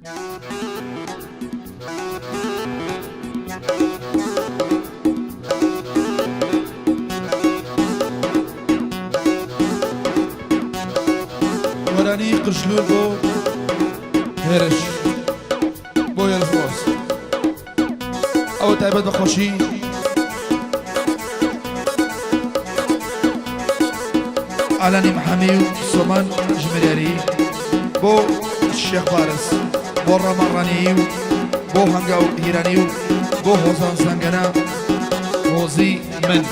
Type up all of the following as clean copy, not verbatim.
گۆرانی قژلوور بۆ هێرش بۆ هێرش ڕۆز ئەوە تایبەت بە خۆشی ئالانی محەمی و سۆمان ژمێریاری بۆ شێخ بارز بۆ ڕەمان ڕانیی و بۆ هەنگاو هیرانی و بۆ هۆزان زەنگەنە هۆزی من.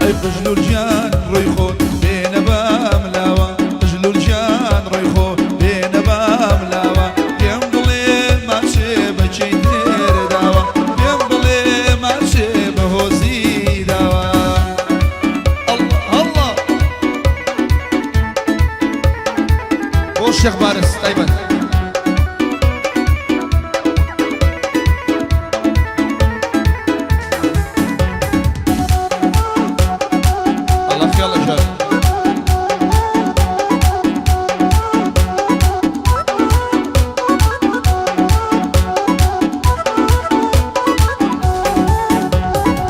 ئەی قژلول گیان ڕووی خۆت بێنە بام لاوە قژلول گیان ڕووی خۆ بێنە بام لاوە پێم بڵێ ماچێ بە کێی تر داوە پێم بڵێ ماچێ بە هۆزی داوە الله الله بۆ شێخ بارز تایبەت. ئەڵا خێڵە ژەر.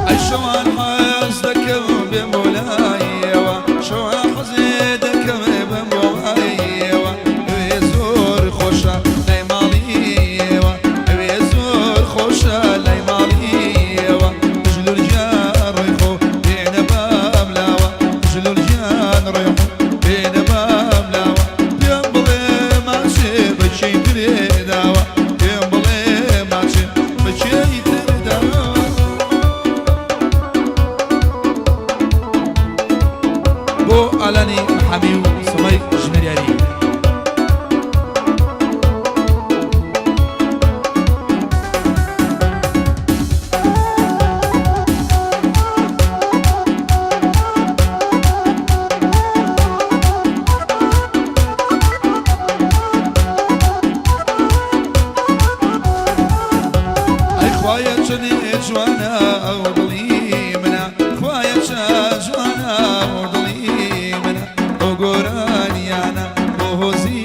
ئەی شەوان حەز دەکەم بێم بۆ لایەوە شەوان حەزێ دەکەم بم بۆ لایەوە ئەوێ زۆر خۆشە لای ماڵیەوە ئەوێ زۆر خۆشە لای ماڵیەوە ژلول گیان ڕۆی خۆ بێنە بام لاوە ژلول گیان ڕۆی خۆ بێنە بام لاوە پێم بڵێ ماچێ بە کێی ترێ داوە پێم بڵێ ماچێ بە کێی تر داوە. بۆ ئالانی محەمی و سەمای ژمێریاری. ئەی خوایە چەنێ جوانە ئەو دڵی منە خوایە چە جوانە ئەو دڵی منە ئەو گۆرانیانە بۆ هۆزی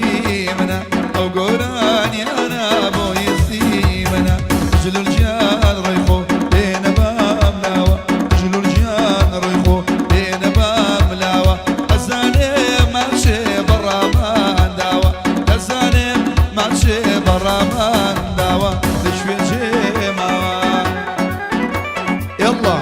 منە ئەو گۆرانیانە بۆ هێزی منە جلول گیان ڕۆی خۆ بێنە بام لاوە جلول گیان ڕۆی خۆ بێنە بام لاوە ئەزانێ ماچێ بەڕامان داوە ئەزانێ ماچێ بەڕامان داوە لەکوێ جێ ماوە يلا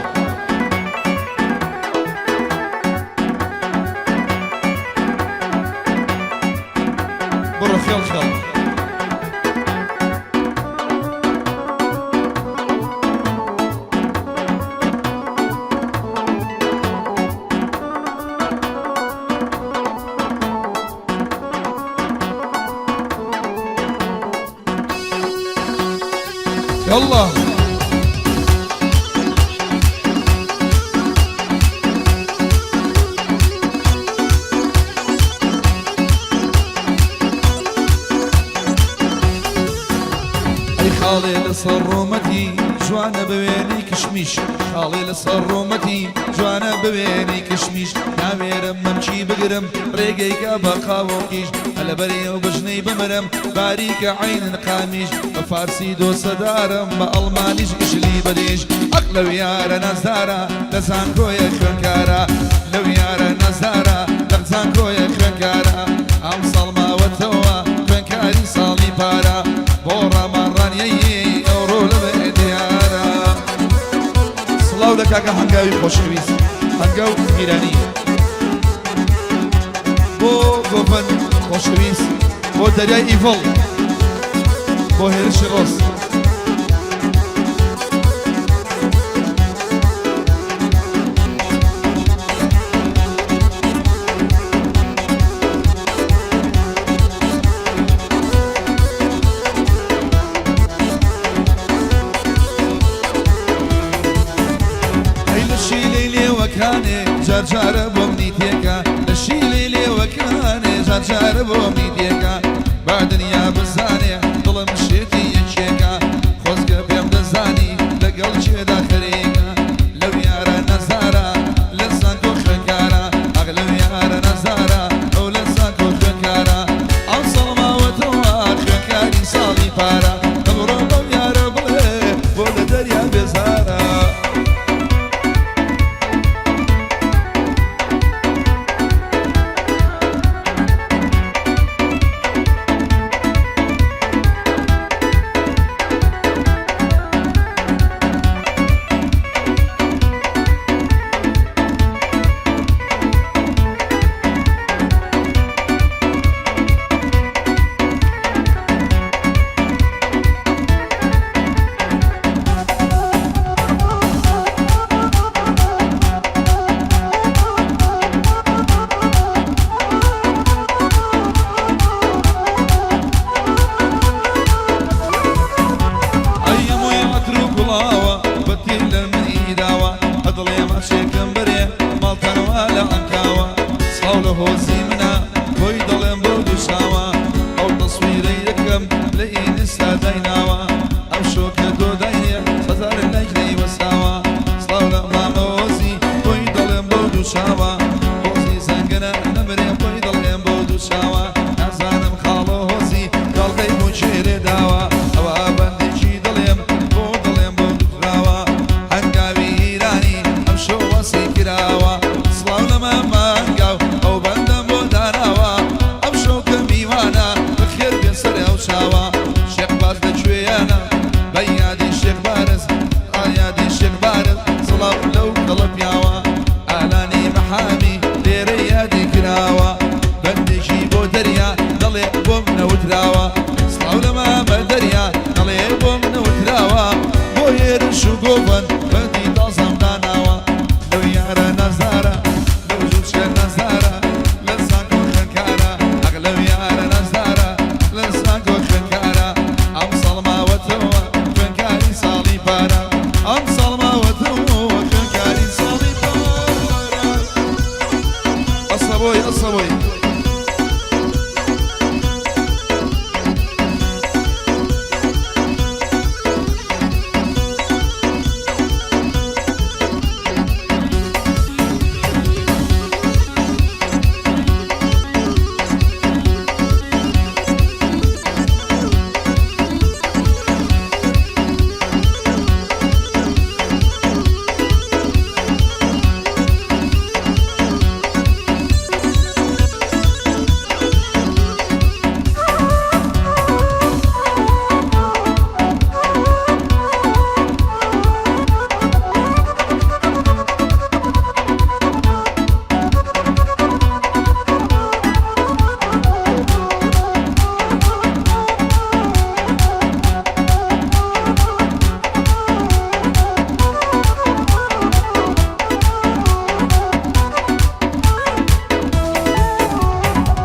بڕۆ خێڵ خێڵ. يلا. ئەی خاڵێ لەسەر ڕوومەتی جوانە بەوێنەی کشمیش خاڵێ لەسەر ڕوومەتی جوانە بەوێنەی کشمیش ناوێرم مەمکی بگرم ڕێگەی کە بە قاوۆقیش لەبەری ئەو بژنەی بمرم باریکە عەینن قامیش بە فارسی دۆسەدارم بە ئەڵمانیش ئیشلی بەدیش ئەق لەو یارە نازدارە لە زانکۆیە خوێنکارە لەو یارە نازدارە لە زانکۆیە خوێنکارە ئەمساڵ ماوەتەوە خوێنکاری ساڵی پارە بۆ ڕامان ڕانیەی ئەوڕۆ لەوێ دیارە. سڵاو لە کاکە هەنگاوی خۆشەویست هەنگاو میرانی بۆ گۆڤەند خۆشەویست بۆ دەریای ئیڤڵ بۆ هێرشی ڕۆز. جار جارە بۆم نیتێکە لە شیلەی لێوەکانێ جار جارە بۆم نیتێکە با دنیا بزانێ دڵم شێتی یەکێکە خۆزگە پێم دەزانی لەگەڵ کێدا خەریکە لەو یارە نازدارە لە زانکۆ خوێندکارە ئاخ لەو یارە نازدارە ئەو لە زانکۆ خوێندکارە ئەمساڵ ماوەتەوە خوێندکاری ساڵی پارە بڕۆ بەو یارە بڵێ بۆ لە دەریا بێزارە. ئەی هەمووی عەتر و گوڵاوە بەتی لە منی داوە ئەدڵێ ماچێکم بەرێ ماڵتان وا لە عەنکاوە سڵاو لە هۆزی منە بۆی دەڵێم بۆ دووشاوە ئەو تەسویرەی دەکەم لە ئینستا دایناوە ئەم شۆ کە تۆ داینێ هەزار لایک لێی وەستاوە سڵاو لە مامە هۆزی بۆی دەڵێم بۆ دووشاوە هۆزی زەنگەنە نەمرێ بۆی دەڵێم بۆ دووشاوە نازانم خاڵۆ هۆزی گاڵتەی بۆ کێ لێ داوە ئەوە بەندێکی دەڵێم بۆ دەڵێم بۆ دوتراوە هەنگاوی ئیرانی ئەمشەو وەسی کراوە سڵاو لە مامانگاو ئەو بەندەم بۆ داناوە ئەمشەو کە میوانە بەخێر بێ سەر ئەو چاوە شێخ باز لە کوێیانە بە یادی شێخ بارز ئایادی شێخ بارز سڵاو لەو کەڵە پیاوە ئالانی مەحامی لێرە یادی کراوە بەندێکی بۆ دەریا دەڵێ بۆم نەوتراوە سڵاو لە مامە دەریا دەڵێ بۆم نەوتراوە بۆ هێرش و گۆڤەند بەندی تازەم داناوە لەو یارە نازدارە لەو جوچکە نازدارە لە زانکۆ خوێندکارە ئەخ لەو یارە نازدارە لە زانکۆ خوێندکارە ئەمساڵ ماوەتەوە خوێندکاری ساڵی پارە ئەمساڵ ماوەتەوە خوێندکاری ساڵی پارە ئەسەبۆی ئەسەبۆی.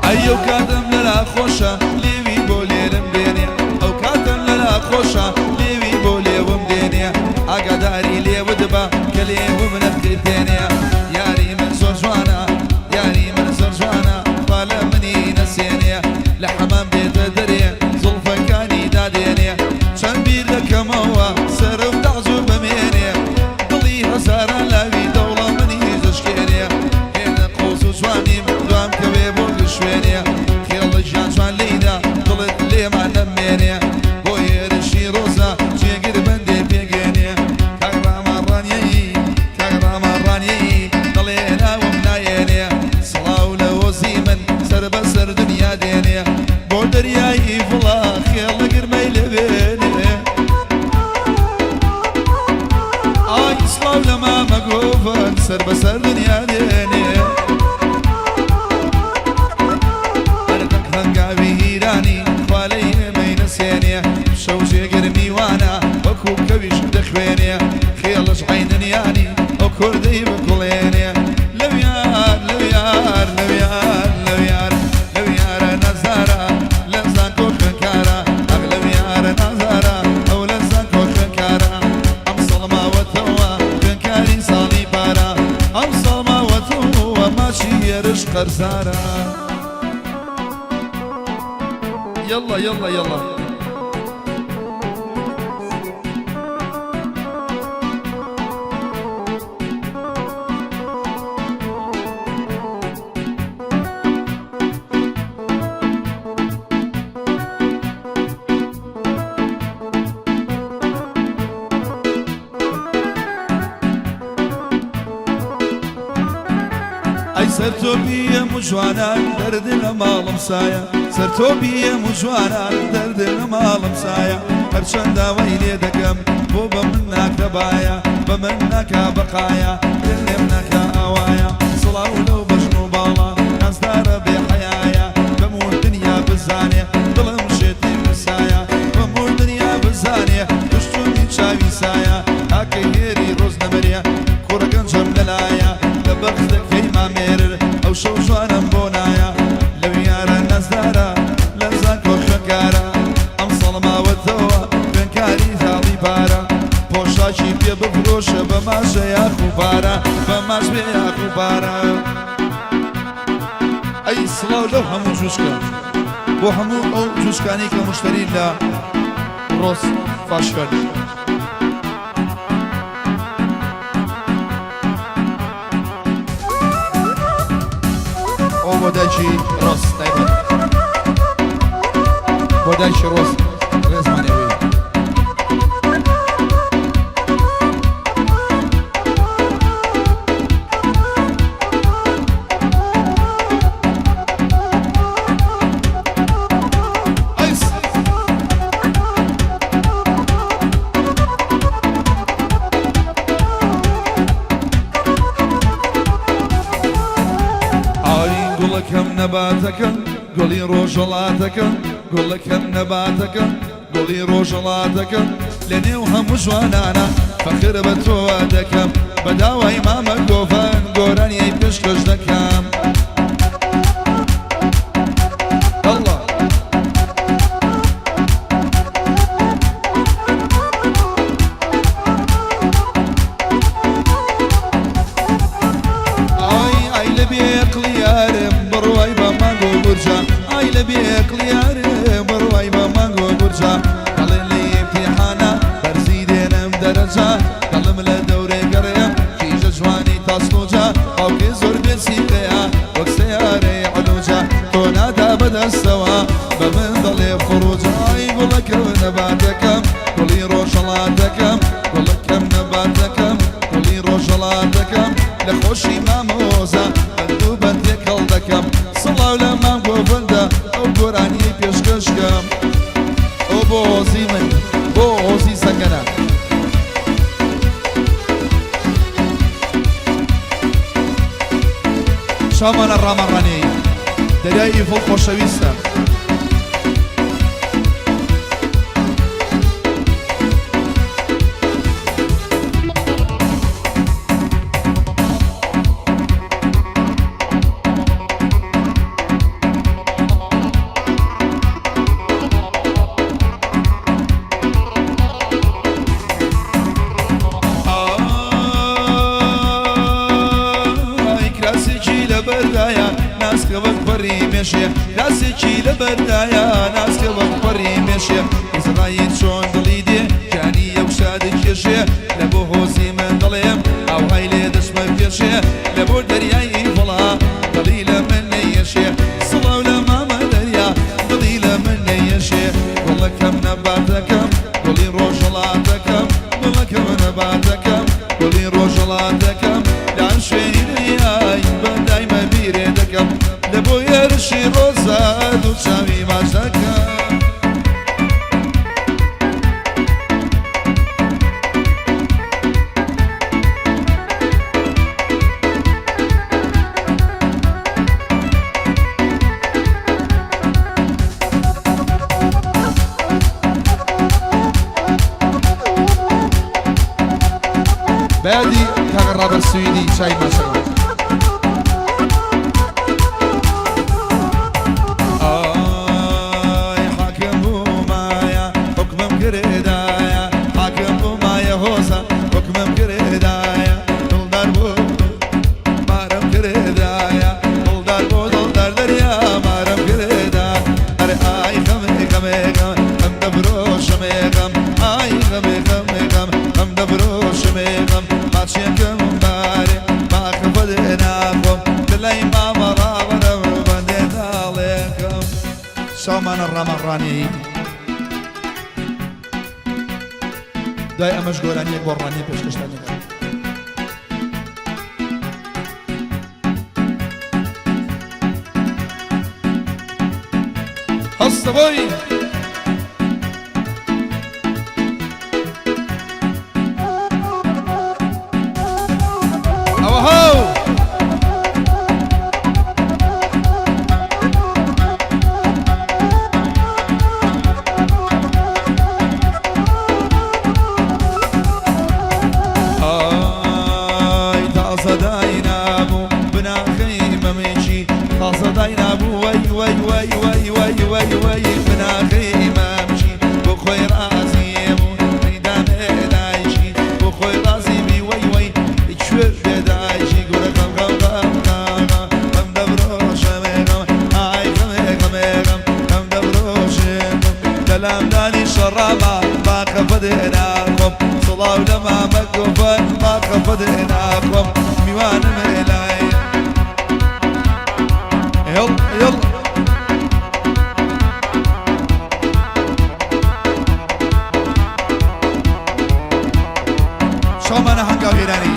ئەی ئەو کاتەم لەلا خۆشە لێوی بۆ لێرم دێنێ ئەو کاتەم لەلا خۆشە لێوی بۆ لێوم دێنێ ئاگاداری لێوت بە کە لێوم نەتقرتێنێ یاری من زۆر جوانە یاری من زۆر جوانە با لە منی نەسێنێ لە حەمام دێتە دەرێ زوڵفەکانی دادێنێ چەند بیر دەکەمەوە سەرم تەعجوب بمێنێ دڵی هەزاران لاوی دەوڵەمەنی دەشکێنێ هێنە قۆز و جوانیم دوام کەوێ بۆ گشوێنێ خێڵە گیان جوان لێیدا دڵت لێمان نەمێنێ بۆ هێرشی ڕۆزە جێگر بەندێ پێگەێنێ کاک ڕامان ڕانیەیی کاک ڕامان ڕانیەیی دەڵێ ناوم نایەنێ سڵاو لە هۆزی من سەر بە سەر دنیا دێنێ بۆ دەریایی ڤڵا خێڵە گرمەی لێوێنێ ئای سڵاو لە مامە گۆڤەند سەر بە سەر دنیا دێنێ هەردەم هەنگاوی هیرانی خوا لێی ئێمەی نەسێنێ شەو جێگر میوانە وەکوو کەویش دەخوێنێ خێڵش عەیننیانی ئەو کوردەی بکوڵێنێ لەو یار لەو یار لەو یار لەو یار لەو یارە نازدارە لە زانکۆ خوێندکارە ئەخ لەو یارە نازدارە ئەو لە زانکۆ خوێندکارە ئەمساڵ ماوەتەوە خوێندکاری ساڵی پارە ئەمساڵ. ماوەتەوە ماچی هێرش قەرزارە. یەڵڵا یەڵڵا یەڵڵا. ئەی سەرتۆپی ئەم جوانان دەرد لە ماڵم سایە سەرتۆپی ئەم جوانان دەرد لە ماڵم سایە هەرچەند داوای لێ دەکەم بۆ بە من ناکەبایە بە من ناکا بەقایە لێم ناکا ئاوایە سڵاو لەو بەژن و باڵا نازدارە بێ حەیایە بەموو دنیا بزانێ دڵم شێتی وسایە بەموو دنیا بزانێ پشتونی چاوی سایە تاکە هێری ڕۆز نەمرێ کوڕە گەنجم لەلایە لە بەختەکەی مامێرر ئەو شەو جوانم بۆ نایە لەو یارە نازدارە لە زانکۆ خوێندکارە ئەمساڵ ماوەتەوە خوێندکاری تاڵی پارە پۆشاکی پێ بفرۆشە بە ماشە یاخو پارە بە ماش بێ یاخو پارە. ئەی سڵاو لەو هەموو جوچکە بۆ هەموو ئەو جوچکانەی کە مشتەری لە ڕۆز فاشیۆن. ئەو بۆ دایکی ڕۆز تایبەت بۆ دایکی ڕۆز ڕێزمانەوەی. ئای گوڵەکەم نەباتەکەم گوڵی ڕۆژەڵاتەکەم گوڵەکەم نەباتەکەم گوڵی ڕۆژەڵاتەکەم لە نێو هەموو جوانانە فەخر بە تۆوە دەکەم بە داوای مامە گۆڤەن گۆرانیی پێشکەش دەکەم. ئەڵڵا. ئای ئای لە بێقڵی یارم بڕوای بە مانگ و بورجە ئای لە بێقڵی یارم بڕوای بە مانگ و بورجە دەڵێن لە ئیمتیحانە بەرزی دێنم دەرەجە دەڵم لە دەورێ گەڕێم کیژە جوانی تاسڵوجە باوکی زۆر بێ سیقەیە وەک سەیارەی عەلوجە تۆ نادا بەدەستەوە بە من دەڵێ فڕوجە ئای گوڵەکەم نەباتەکەم گوڵی ڕۆژهەڵاتەکەم گوڵەکەم نەباتەکەم گوڵی ڕۆژهەڵاتەکەم لە خۆشی مامۆزا بەند و بەند تێکەڵ دەکەم سڵاو لە مام گۆڤەندە ئەو گۆرانیەی پێشکەش کەم ئەو بۆ هۆزی من بۆ هۆزی زەنگەنە. چاومانە ڕامەڕانێی دەریای ئیڤڵ خۆشەویستە. ئای کراسێکی لەبەردایە ناسکە وەک پەڕی مێشێ کراسێکی لەبەردایە ناسکە وەک پەڕی مێشێ ئیزڕایی چۆن دڵی دێ گیانی ئەو شادە کێشێ لە بۆ هۆزی من دەڵێم ئاوهای لێ دەچمە پێشێ لە بۆ دەریای وڵا دڵی لە من نەیەشێ سڵاو لە مامە دەریا دڵی لە من نەیەشێ گوڵەکەم نەباتەکەم گوڵی ڕۆژهەڵاتەکەم گوڵەکەم نەباتەکەم گوڵی ڕۆژهەڵاتەکەم لان شوێنی دنیای بە دایمە بیرێ دەکەم لە بۆ هێرشی ڕۆزە دوو چاوی ماچ دەکەم. بەیادی کاکە ڕابەر سویدی چای ماچەکان. ئای حاکم بوومایە حوکمم گرێدایە حاکم بوومایە هۆزە حوکمم گرێدایە دڵدار بوو بارم کرد. لای مامە ڕابەرم بەندێ داڵێکم چاومانە ڕامان ڕانیەیی دوای ئەمەش گۆرانیەک بۆ ڕانیە پێشکەشتان دەکەم. هەستە بۆی ئەوە هەو ئای تازە داینابوو بناخەی مەمێکی تازە داینابوو وەی وەی وەی وەی وەی وەی وەی بناخەی مەمکی بۆ خۆی ڕازی بوو دامێ دایکی بۆ خۆی ڕازی بی وەی وەی کوێ بێ دایکی گورە غەم غەم غەم غەم غەم دەبرۆشەمێ غەم ئای غەمێ غەمێ غەم غەم دەبرۆشێ دەلام دانی شەڕابا با خەفەت ناخۆم سڵاو لە مامە گۆڤەر با خەفەت ناخۆم میوانم لای هێڵ هێڵ چاومانە هەنگاو ئێرانی.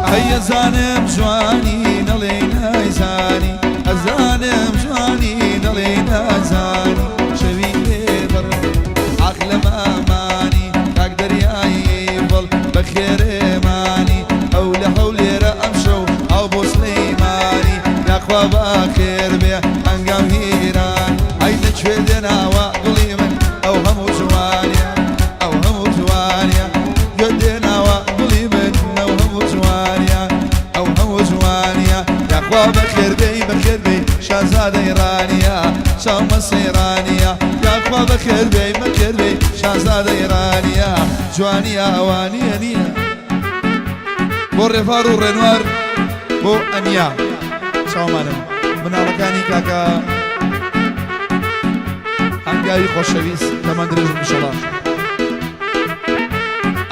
ئەی ئەزانم جوانی نەڵێی نایزانی ئەزانم جوانی نەڵێی نازانی شەوی لێ بڕ ئاخ لە مامانی کاک دەریایی بڵ بەخێرێمانی ئەو لە هەولێرە ئەمشەو ئاو بۆ سلەیمانی یاخوا بەخێر بێ هەنگاو هیران ئەی لە کوێ دێناوە گوڵی من ئەو هەموو جوانیە ئەو هەموو جوانیە گوێ دێناوە گوڵی من ئەو هەموو جوانیە ئەو هەموو جوانیە یاخوا بەخێر بێی بەخێر بێی شازادەی ڕانیە چاو مەسەی ڕانیە یاخوا بەخێر بێی بەخێر بێی شازادەی ڕانیە جوانیە ئەوانیە نییە بۆ ڕێڤار و ڕێنوار بۆ ئەنیا چاومانم مناڵەکانی کاکە هەنگاوی خۆشەویست تەمەن درێژ ئینشەڵا.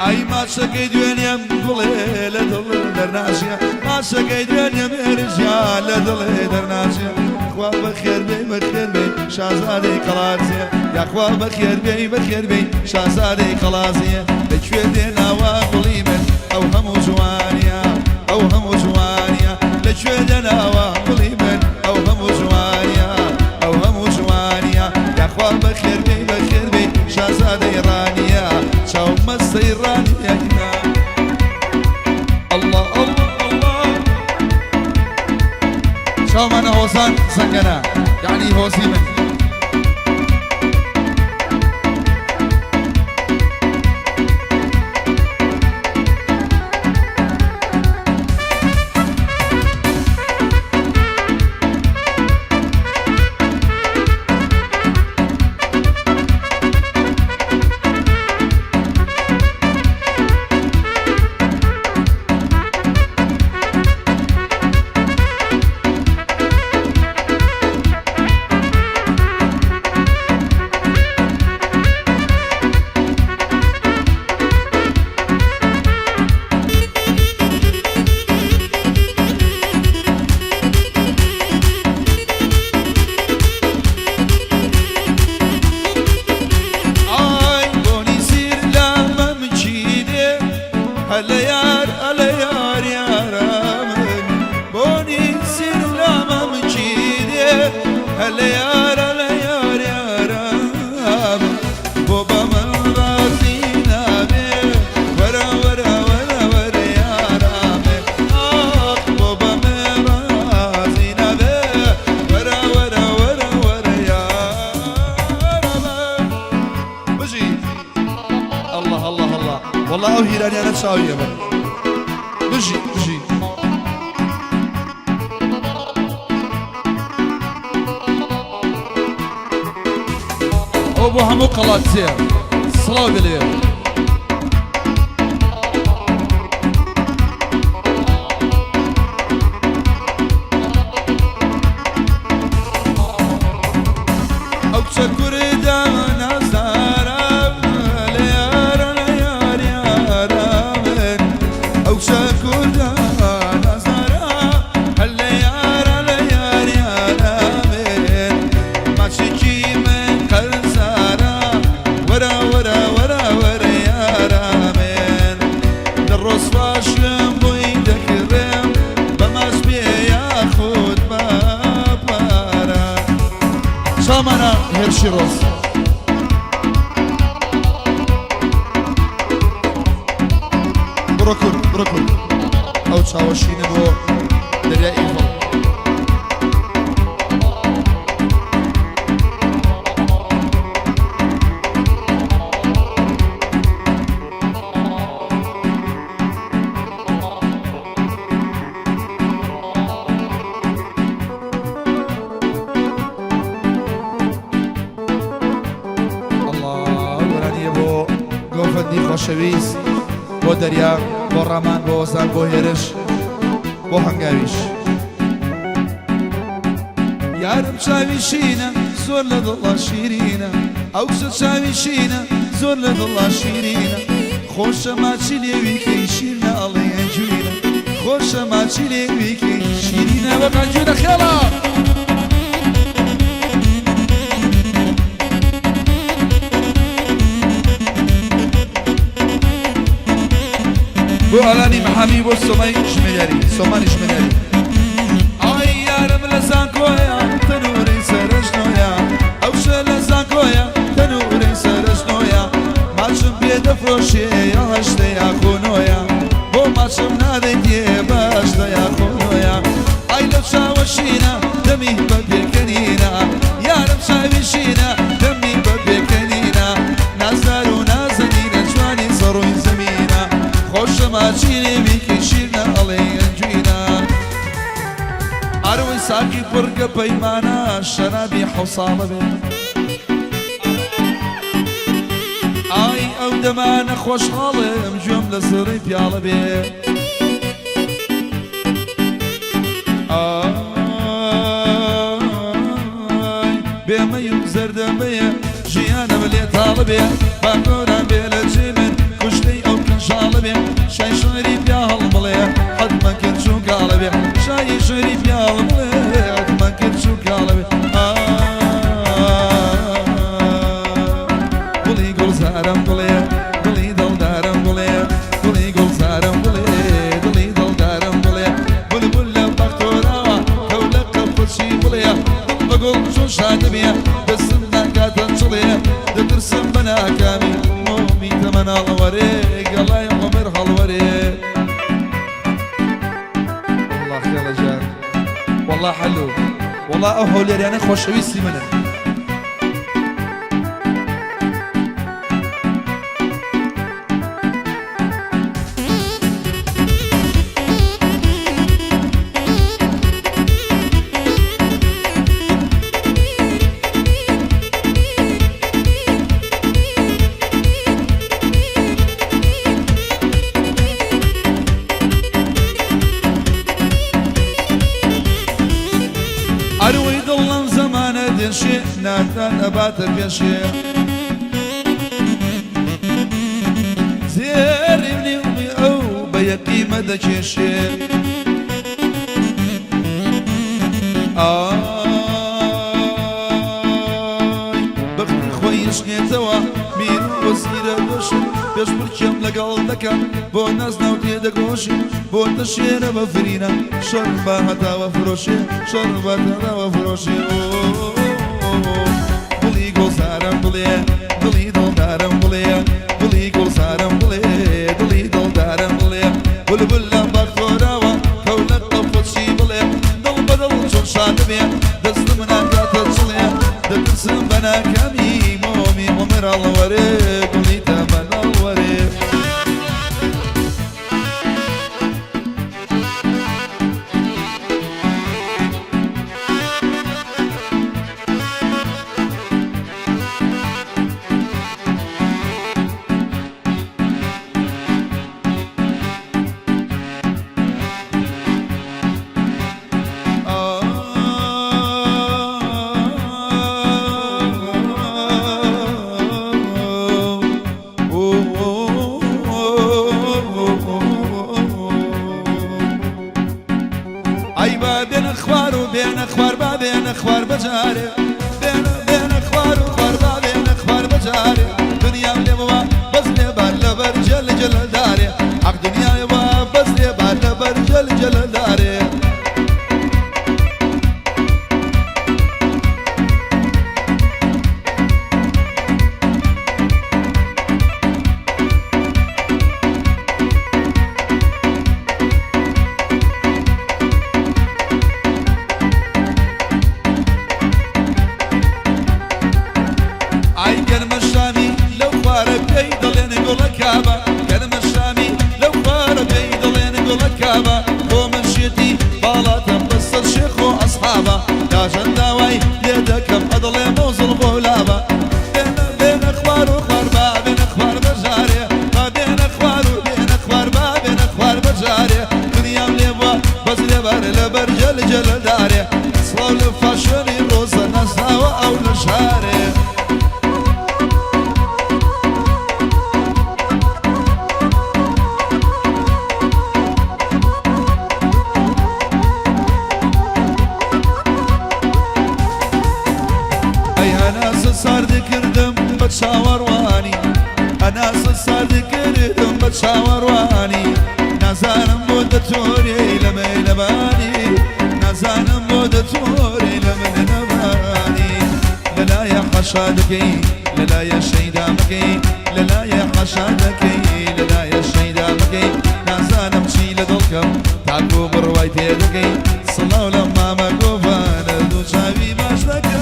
ئای ماچەکەی دوێنێم گوڵێ لە دڵ دەرناچێ ماچەکەی دوێنێم ێرژیا لە دڵێ دەرناچێ خوا بەخێر بێی بەخێر بێی شازادەی قەڵادزێ یاخوا بەخێر بێی بەخێر بێی شازادەی قەڵازێ لە کوێ دێناوە گوڵی من ئەو هەموو جوانیە ئەو هەموو جوانیە لە کوێ دێناوە گوڵی من ئەو هەموو جوانیە ئەو هەموو جوانیە یاخوا بەخێر بێی بەخێر بێی شازادەی ڕانیە چاو مەستەی ڕانیە اللە اللە اللە چاومانە هۆزان زەنگەنە یعنی هۆزی من. ئای بۆنی سیر لە مەمکی دێ هەلە یار ئەلە یار یارە من بۆنی سیر لە مەمکی دێ هەلە یار ئەلە یار یارە من بۆ بە من ڕازی نابێ وەرە وەرە وەرە وەرە یارە من ئاخ بۆ بە من ڕازی نابێ وەرە وەرە وەرە وەرە یارە من بژی اللە اللە اللە وەڵا ئەو هیرانیانە چاوی ئەبن بژی بژی. ئەوە بۆ هەموو قەڵادزێ سڵاو بێ لەوێ. هێرشی ڕۆز. بڕۆ کورد بڕۆ کورد ئەو چاوە شینە بۆ دەریای ئیڤڵ. ئەڵا گۆرانیە بۆ گۆڤەندی خۆشەویست بۆ دەریا بۆ ڕامان بۆ وەزان بۆ هێرش بۆ هەنگاویش یارم چاوی شینە زۆر لە دڵا شیرینە ئەو کچە چاوی شینە زۆر لە دڵا شیرینە خۆشە ماچی لێوی کەی شیرنە ئەڵێ ئەنجوینە خۆشە ماچی لێوی کەی شیرینە وەک ئەنجوینە خێڵە. بۆ ئالانی محامی بۆ سۆمای ژمێریاری سۆمانی ژمێریاری ئای یارم لە زانکۆیە تەنورەی سەرەژنۆیە ئەو شە لە زانکۆیە تەنورەی سەرەژنۆیە ماچم پێ دەفرۆشێ یا هەشتە یا خۆنۆیە بۆ ماچم نادەیتێ بەهەشتە یا خۆنۆیە ئای لەو چاوە شینە دەمی بە پێکەنینە یارم چاوی شینە دەمی بە پێکەنینە نازدار و نازەنینە جوانی سەڕووی زەمینە خۆشە ماچی لێوی کەی شیرنە ئەڵێی ئەنجوینە ئەروەی ساقی پڕگە پەیمانە شەرابی حەوساڵە بێ. ئای ئەو دەمانە خۆشحاڵم گوێم لە زڕی پیاڵە بێ ئای بێمەی و زەردەمەیە ژیانم لێ تاڵە بێ با گۆران بێ لە جێ من کوشتەی ئەو کەژاڵە بێ شای شعری پیا هەڵبڵێ حەتمەن کرد چووکاڵە بێ شای شعری پیا هەڵبڵێ حەتمەن کرد چووکاڵە بێ گوڵی گوڵزارم گوڵێ دڵی دڵدارم گوڵێ گوڵی گوڵزارم گوڵێ دڵی دڵدارم گوڵێ بولبول لە بەختۆراوە کەو لە قەپوچی بڵێ دڵ بە گوڵ چۆن شادبێ دەستم ناکاتە چڵێ دەترسم بە ناکامی مۆمی تەمەن هەڵوەرێ گەڵای عومر هەڵوەرێ والله خێڵە جان والله حلو والله ئەو هەولێریانە خۆشەویستی منن. ئەروەی دڵ لەم زەمانە دێشێ ناتان ئەباتە پێشێ زێڕی نێومی ئەو بە یەقیمە دەکێشێ ئای بەختی خۆی ئەشنێتەوە میر و وەزیرە دۆشن پێشبڕکێم لەگەڵ دەکەن بۆ نازناو تێدەکۆشین بۆ تەشێرە بەفرینە شەڕ بە هەتاوە فرۆشێ شەڕ بە تەناوە فرۆشێ گوڵی گوڵزارم گوڵێ دڵی دڵدارم گوڵێ گوڵی گوڵزارم گوڵێ دڵی دڵدارم گوڵێ بولبول لە باخ خۆراوە کەو لە قەفەسی بڵێ دڵ بە دڵ چۆن شاد بێ دەستم ناکاتە چڵێ دەترسم بە ناکامی مۆمی عومر هەڵوەرێ گوڵی تەمەن هەڵوەرێ. ئای با بێنە خوار و بێنە خوار با بێنە خوار بەجارێ بێنە بێنە خوار و خوار با بێنە خوار بەجارێ دنیام لێ بووە بەس لێ بار لەبەر جەل جەلە دارێ حەق دنیای وا بەس لێ بار لەبەر جەل جەلە دارێ. بەس لەبەر لەبەر جەل جەلە دارێ سڵاو لە فاشۆنی ڕۆزە ناساوە ئەو لە شارێ. ئەی هەناسە سارد کردم بە چاوەڕوانی، هەناسە سارد کردم بە چاوەڕوانی، نازانم بۆ دەتۆرێی لە مەیلەبانی، نازانم بۆ دەتۆرێی لە مەیلەبانی. لەلایە حەشا دەکەی لەلایە شەیدا مەکەی، لەلایە حەشا دەکەی لەلایە شەیدا مەکەی، نازانم چی لە دڵکەم تاکو بڕوای پێ دەکەی. سڵاو لە مامە گۆڤانە دوو چاوی باش دەکەی.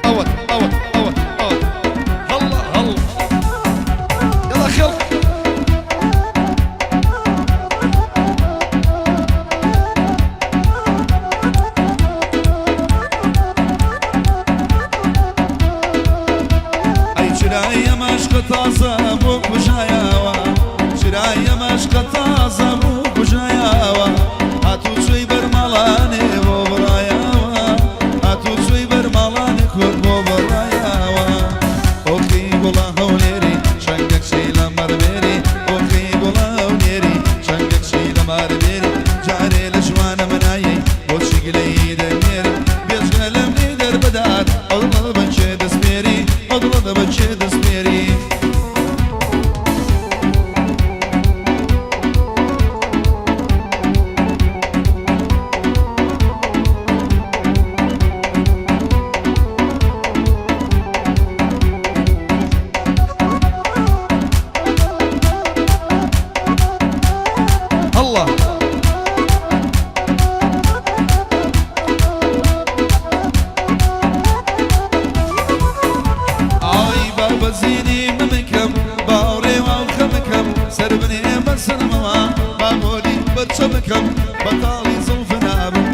ئەوەت ئەوەت ئەوەت ئەوەت هەڵڵا هەڵ یەڵا خەڵک. ئەی چرای ئەم عەشقە تازە بۆ کوژایەوە، چرای ئەم عەشقە تازە بۆ کوژایەوە، هاتوچۆی بەرماڵانێ بۆ بڕایەوە، هاتوچۆی بەرماڵانێ کورد بۆ بڕایەوە. ئۆخی گوڵە هەولێری چەنگە کچی لە مەڕبێری، ئۆخی گوڵە هەولێری چەنگە کچی لە مەڕبێری، جارێ لە جوانە منایەی بۆچی گلەیی دەنێری، بێجگە لەم لێی دەربدات ئەو دڵە بە کێ دەسپێری، ئەو دڵە بە کێ دەسپێری. هەڵڵا. ئای بابە زینی ممکەم باوڕێ واو خەمکەم سەر بنێ بەسەرمەوە با بۆلی بەرچەمکەم بەتاڵی زوڵف نابم.